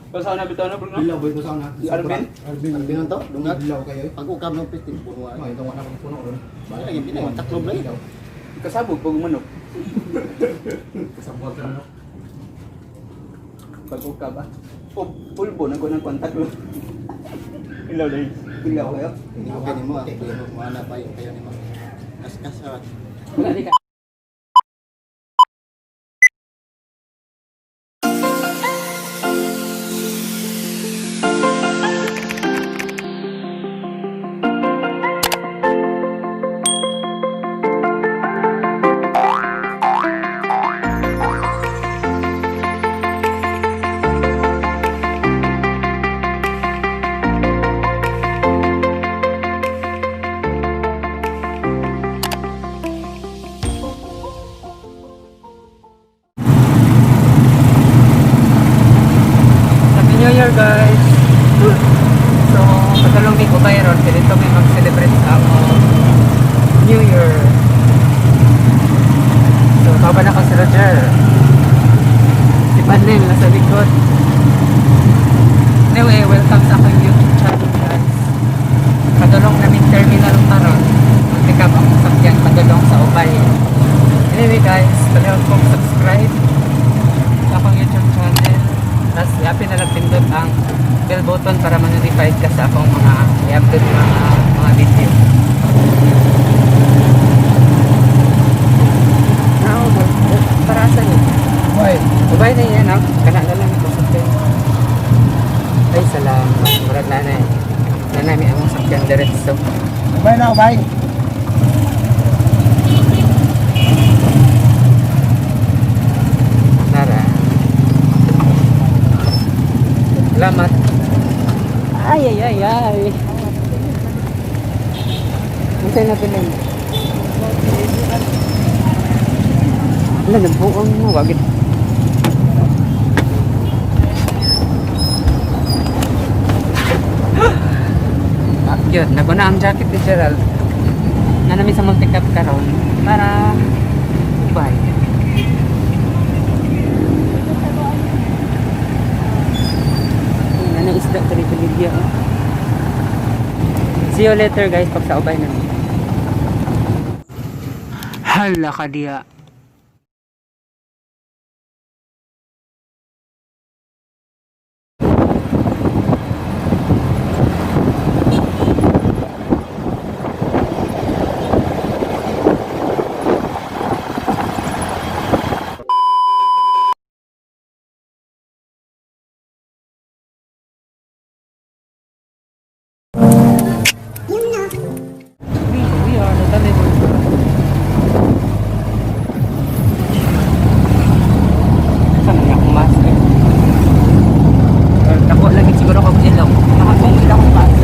Basta na bitaw na bro, no? Ilaw boy ko sa una. Si Arvin? Arvin. Arvin lang to, dungag. Ilaw kayo eh. Pag ukab ng pistin, puno Oh, ito wala akong puno ron. Wala lagi pinay, taklob lagi. Kasabog pag manok. Kasabot ka no. Pag ukab ah. O pulbo na ko ng kontak lo. Ilaw dai. Ilaw kayo. Hindi ko kayo mo, ah. Hindi mo mana pa yung kayo nimo. Kaskas ah. Wala di ka. Happy New Year, guys! So, padalong mi ko ron, kaya dito may mag-celebrate sa ako New Year. So, kaba na ko si Roger. Si Panel, nasa likod. Anyway, welcome sa akong YouTube channel, guys. Padulong namin terminal karon. Mag-pick up akong sakyan padulong sa Ubay. Anyway guys, palihog kong subscribe sa akong YouTube channel. Tapos i-apin na lang pindot ang bell button para ma-notified ka sa akong mga i-upload mga video. Now, para sa ni? Boy. Ubay na yan, ah. Kana na lang ito sakyan. Ay, salamat. Murag nanay. Nanay, may among sakyan diretso. Bye na, bye. Tara. Salamat. Ay, ay, ay, ay. Ang sa'yo na bilhin? Wala, nabuong mo. Wagit. Yun, naguna ang jacket ni Gerald. Na namin sa multi-cap karon para bye. Ano isda diri Bolivia. Oh. See you later guys pag sa ubay na. Hala ka diya. We are the Taliban. Saan na akong mask eh? Ako lagi siguro kong ilong. Nakakong ilong mask.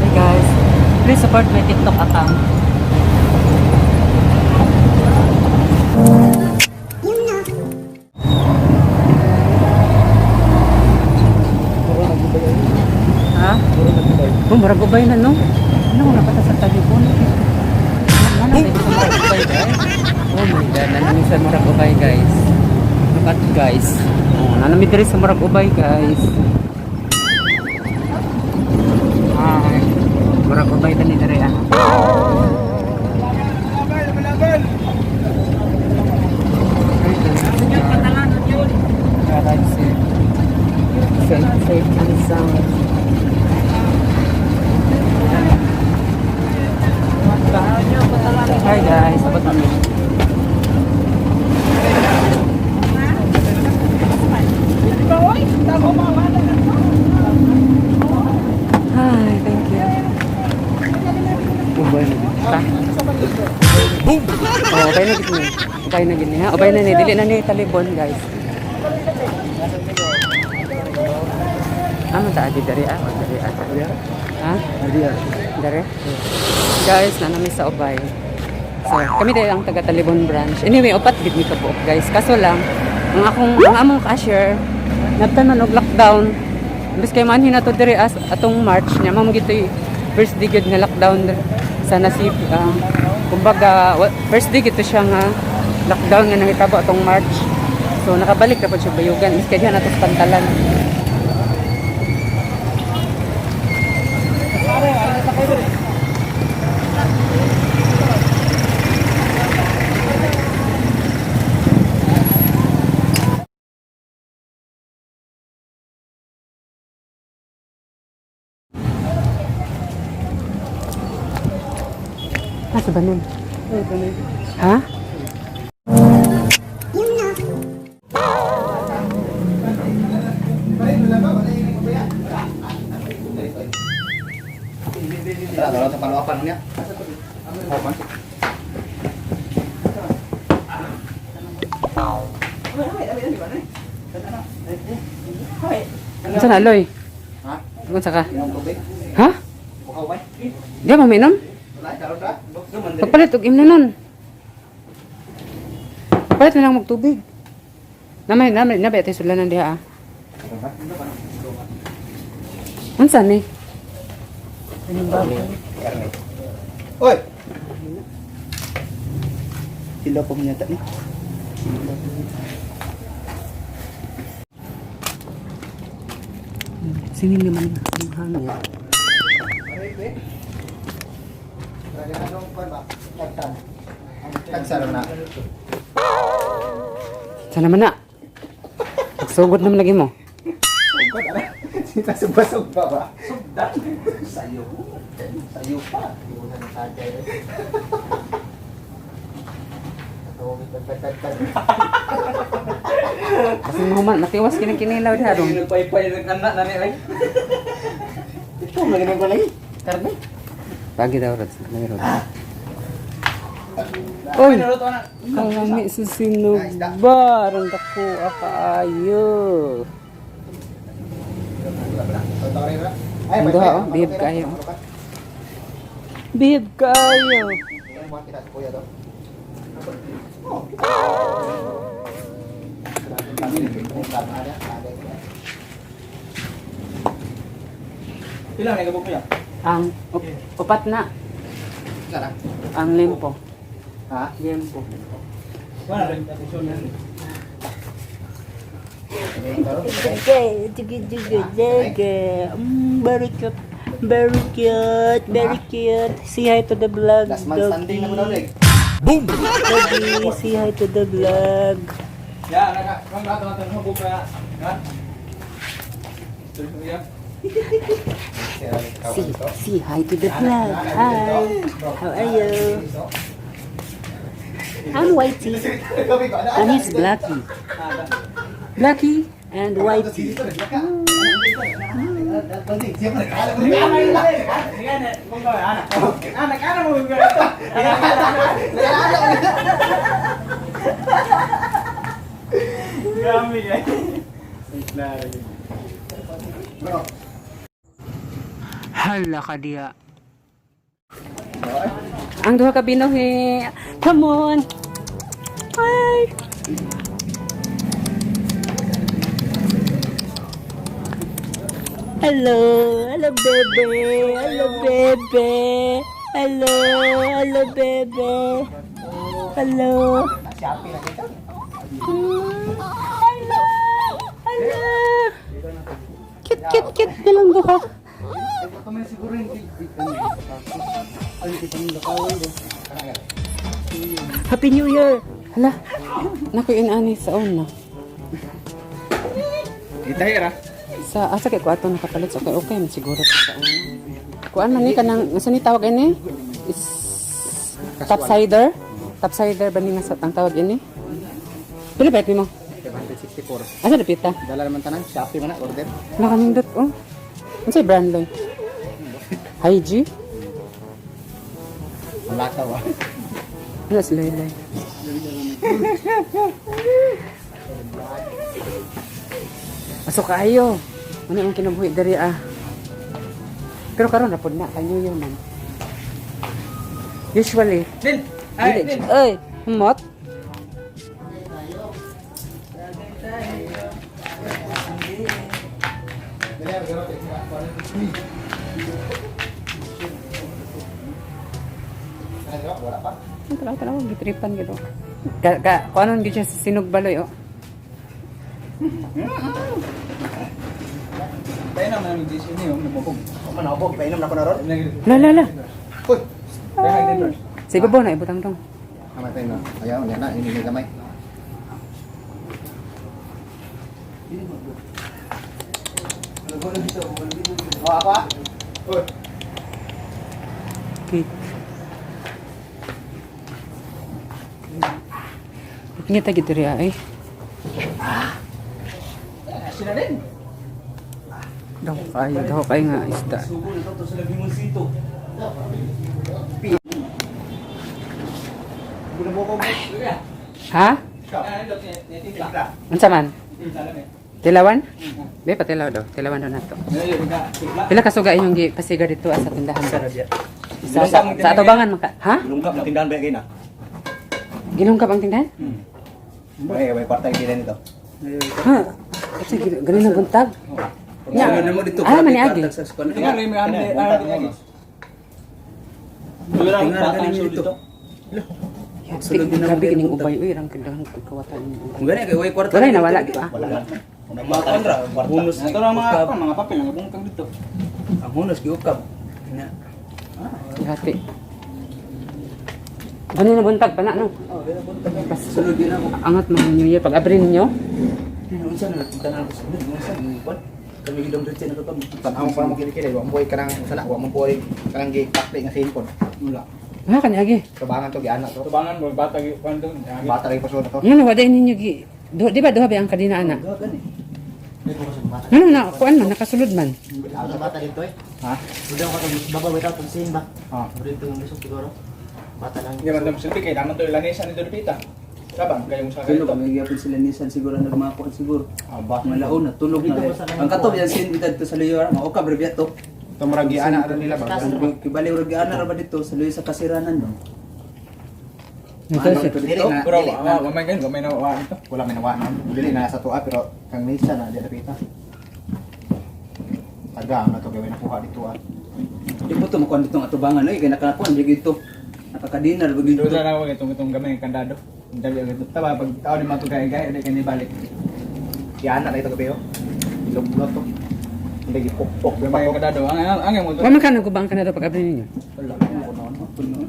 Hey guys, please support my TikTok account. Ha? Oh, murag ubay na no? Ano mo napata sa talibon? Ano na sa murag ubay guys? Oh my God, nanami sa murag ubay guys. Look at guys. Oh, nanami diri sa murag ubay guys. Hi. Murag ubay tani diri ah. Arrive safe. Safe, safe and sound. Hi guys, abot kami. Hi, thank you. Ubay na. Ta. Boom. Oh, ubay na gid ni. Ubay na gid ni ha. Ubay na ni dili na ni talibon guys. Amo ta agi diri ah, o diri ah. Ha? Dere? Guys, na namin sa Ubay. So, kami dahil ang taga Talibon branch. Anyway, upat gid mi kabuok, guys. Kaso lang, ang akong ang among cashier nabtan man og lockdown. Imbes kay manhin na to diri as atong March niya mao gid to'y first day gyud nga lockdown sa nasip kumbaga first day gid to siya nga lockdown nga nahitabo atong March. So nakabalik na po siya Bayugan. Miski diha nato sa pantalan. Nasa ba nun? Ha? Tara, tara sa paluapan niya. Unsa na Aloy? Ha? Unsa ka? Inom tubig? Ha? Bukaw ba? Di mo minom? Wala, karon ra. Pagpalit og imno nun. Palit na lang magtubig. Namay namay nabay tay sulanan diha ah. Unsa ni? Oy! Sila po niya ni. Singil naman ang hangin. Tagsa na. Sana man na. Pagsugod naman lagi mo. Sita subasog pa ba? Sugdan. Sayo. Sayo pa. Kasi mahuman, matiwas kini kinilaw diha dong. Nagpaypay ng anak na ni ay. Ito, magandang ko lagi. Karne. Pagi daw rods, may rods. Oy, kalami sa sinubar ang dako kaayo. Ang duha, oh, bihib kayo. Bihib kaayo. Pila na gabok niya? Ang upat na ang limpo. Ha? Limpo. Wala rin atensyon na. Very cute. Very cute. Very cute. Say hi to the vlog. Last man standing na mo daw, Leg. Doggy, say hi to the vlog. Ya, naka kang rato natin hubog ka. Ha? Tuloy ya. Say hi to the vlog. Hi. How are you? I'm Whitey. And he's Blackie. Blackie and Whitey. Anak anak mo Grabe yan. Hala ka diya. Ang duha ka binuhi. Come on. Hi. Hello, hello baby, hello baby, hello, hello baby, hello. Hello, hello. Cute, cute, cute nilang duha. Happy New Year! Hala, naku inani sa una. Itay ra. Sa asa kay ko ato nakapalit so okay okay man siguro to sa una. Kuan man ni kanang unsa ni tawag ini? Is topsider? Topsider ba ni nga sa ang tawag ini? Pila ba mo? 764. Asa dapita? Dala naman tanan, Shopee man na, order. Nakanindot oh. Unsay brand loy? Hi G? Ang lakaw ah. Wala si Loy. Aso kaayo. Ano ang kinabuhi diri ah. Pero karon na pod na kay New Year man. Usually, Din. Ay, dili. din. Oy, humot. Wala pa. Tara tara gitripan gid. Ka ka kuanon gid siya sa sinugbaloy oh. Tayo naman ang GC niyo, namukog. Manabog, painom na ko na ron. La la la. Uy. Sa ibabaw na ibutang dong. Tama tayo na. Ayaw, yan na, ini gamay. Oh, ako ah. Uy. Cake. Ngita gid diri ay. Sila rin. Daw kayo, daw kayo nga isda. Sugo na to, sa Limonsito. Ha? Unsa man? Tilawan? Be patilaw daw. Tilawan daw nato. Pila ka suga inyong gi pasiga dito sa tindahan? Sa atubangan man ka. Ha? Lungkap na tindahan ba yung na? Gilungkap ang tindahan? Ay, may kwarta yung nito. Ha? Kasi ganun ang buntag. Nya. Ah, man ni agi. Grabe kining ubay uy rang kailangan kawatan. Gani kay way kwarta. Wala na wala di ba? Wala na. Kwarta. Bonus. Ito na mga papel ang bungkag dito. Ang bonus giukab. Na. Gati. Ganun na buntag pa na no. Oh, wala buntag. Sulod din ako. Angat mga New Year pag abri ninyo. Unsa na tanan ko sulod, unsa ni kwan? Kami gidong dito na to. Tanaw pa mo kilikili, wa mo boy kanang sana, wa mo boy kanang gi pakli nga sinpon. Wala. Ha kani agi. Tubangan to giana to. Tubangan mo bata gi kwan do. Bata lagi pasod to. Ngano wala ninyo gi di ba duha ba ang kadina ana? Duha gani. Ngano na kuan man nakasulod man. Ako sa bata dito eh. Ha? Udah ko itong baba bitaw itong sin ba? Ah. Dito yung lisok siguro. Bata lang. Hindi man daw silbi kay naman to ilanisan ni Dorpita. Sabang kayong sa Tulog ito. may gyapon sila nisan siguro nagmakuan siguro. Aba. Malaon na tulog na. Dito ba sa Ang katob yan sin bitad to sa luyo, mao ka brebya to. Ito murag giana ra nila ba? Kibaliw ra giana ra ba dito sa luyo sa kasiranan no. Ito siya. Dili na, Pero dili na. wa may ganun, wa may nawa ito. Wala may nawa na. Dili na sa tuwa pero kang Nisa na di dapita. Taga na to gawin nakuha dito ah. Di po to makuan ditong atubangan oy kay nakanakuan di gito. Nakakadinar ba gito. Doon na ako itong itong gamay ng kandado. Dali agad. Taba pag tao ni mga gay-gay dali kani balik. Giana na ito gabi oh. Ilog to. Hindi gipukpok yung Gamay ng bato. kandado. Ang ang mo to. Wa man ka nagubang ka na daw pag abri ninyo. Wala puno.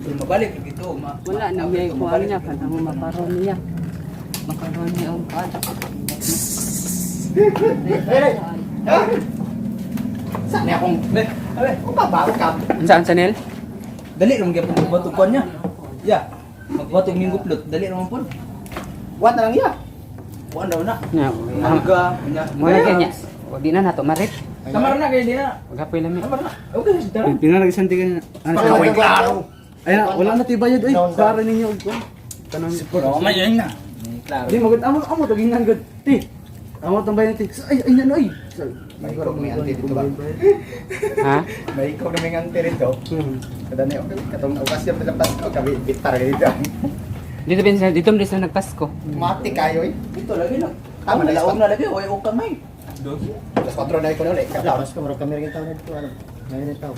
Pero mabalik gito ma. Wala na may kuan niya kan amo makaron niya. Makaron niya ang kuan. Saan niya akong Abe, Kung ba ka? Unsa ang chanel? dali ra gyapon magbuhat og kuan niya. Ya. Magbuhat og minggo plot, dali ra man pud. What na lang iya? Kuan daw na. Na. Mangga, nya. Mo na kanya. O di na nato marit. Samar na kay di na. Wag hapoy lami. Samar na. Okay, tara. Pinarag isang tigan. Ano Sa way klaro. Ay na, wala na tiyo bayad oy. Klaro ninyo og kuan. Tanang Pero may yun na. Klaro. Di magud amo amo to gingan gud. Ti. Amo tong bayad ti. Ay ay ano ay. May ikaw may anti dito ba? Ha? May ikaw na may anti rito. Kada na okay katong okasyon sa Pasko kami bitar dito. Dito bin sila dito bin sila nagpasko. Mati kayo eh. Dito lagi lang. Tama na, Laon na lagi, way og kamay. Alas 4 na ko na ulit. Wala, Pasko, murag kami rin tao dito. Ano? Ngayon rin tao.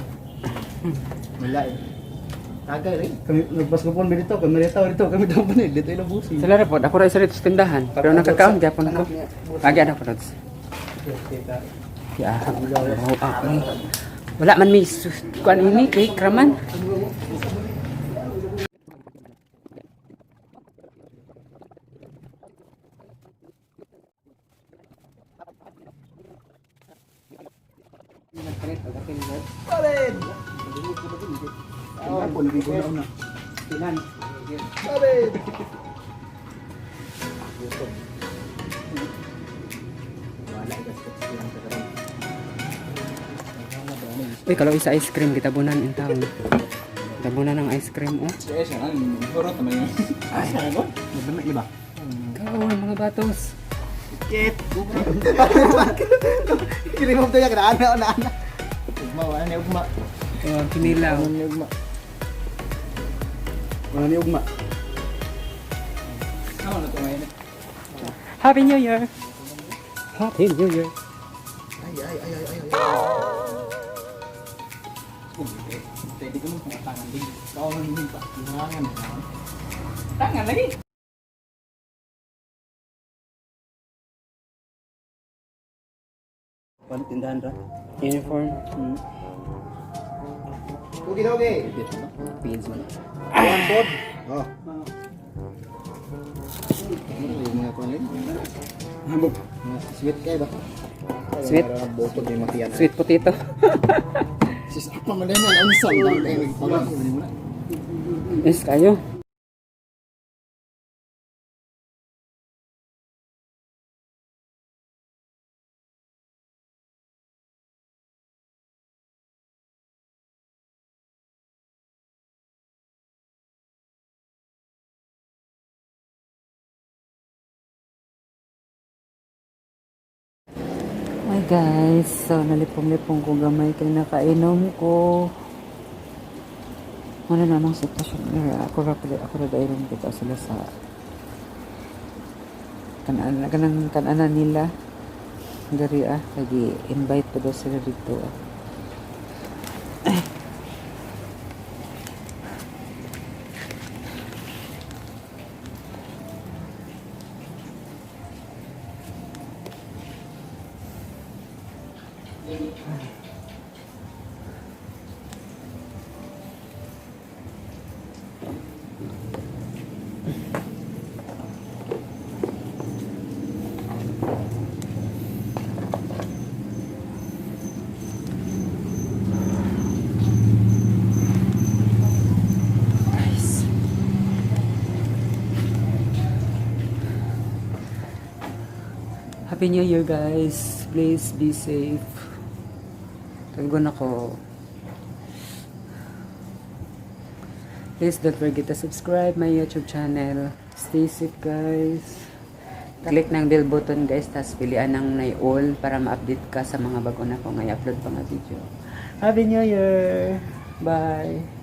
Wala eh. Tagay rin. Kami nagpasko po dito, kami dito dito, kami daw pa ni dito ilabusin. Sila ra pod ako ra isa dito sa tindahan. Pero nakakaon gyapon ko. Agi ana pod. Ya. Ah. Wala man may kuan ini cake raman. Uy, kalau isa ice cream gitabunan in town. Tabunan ng ice cream oh. Siya siya ang hurot naman yun. Ay, ano? Madami ba? Go, mga batos. Kilimog tayo kada ana ana ana. Ugma wala ni ugma. Oh, kinilaw. Wala ni ugma. Wala ni ugma. Ano na to ngayon? Happy New Year. Happy New Year. Ay ay ay ay ay. Pwede ko mo tangan din. Kau man pa. Tangan. Tangan lagi. Kuan tindahan ra. Uniform. Ugi dogi. Pins man. One pod. Oh. Ano yung mga kuan rin? Hambog. Mga sweet kay ba? Sweet? Bukod yung matiyan. Sweet potato. Sis, apa man din ang unsam lang eh pagod mo na. Yes, kayo. Hi guys, so nalipong-lipong ko gamay kay nakainom ko. Wala namang sitwasyon. Pero ako ra pala, ako ra dairon kita sila sa kanan kanang kananan nila. Diri ah, lagi invite pa daw sila dito ah. Ay. Guys. Happy New Year, guys. Please be safe. Tulgon ako. Please don't forget to subscribe my YouTube channel. Stay safe, guys. Click ng bell button, guys, tapos pilian ng nay all para ma-update ka sa mga bago na kong i-upload pa nga video. Happy New Year! Bye!